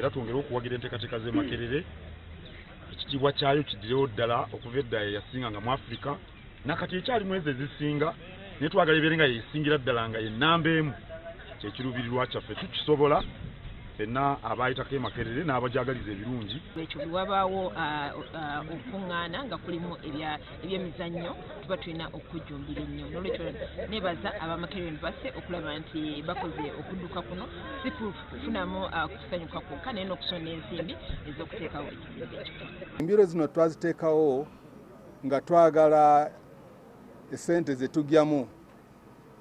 Era twongere okuwagira enteekateeka z'e Makerere, ekitiibwa kyayo kidirewo ddala. Okuva edda yasinganga mu Africa, nakati ekyalimu ezo ezisinga, naye twagala ebeere nga yesingira ddala, nga yenamba emu. Kyekiruubirirwa kyaffe, tukisobola ffenna abayitako e Makerere n'abajagaliza ebirungi. Ekyo bwe wabaawo okukuŋŋaana nga kulimu ebyemizannyo, tuba tulina okujjumbira ennyo. Nolwekyo nebaza aba Makerere University okulaba nti bakoze okudduka kuno, si kufunamu kusanyuka kwokka, naye n'okusonda ensimbi ez'okuteekawo ekizimbe ekyo. Embiro zino twaziteekawo nga twagala esente zetugyamu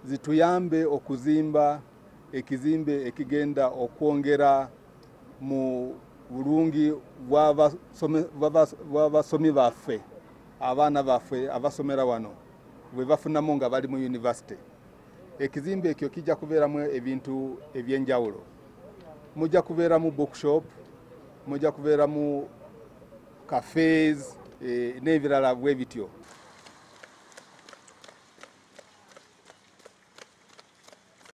zituyambe okuzimba ekizimbe ekigenda okwongera mu bulungi bw'abasomi baffe, abaana baffe abasomera wano bwe bafunamu nga bali mu university. Ekizimbe ekyo kijja kubeeramu ebintu ebyenjawulo. Mujja kubeeramu bookshop, mujja kubeeramu cafes, n'ebirala bwe bityo.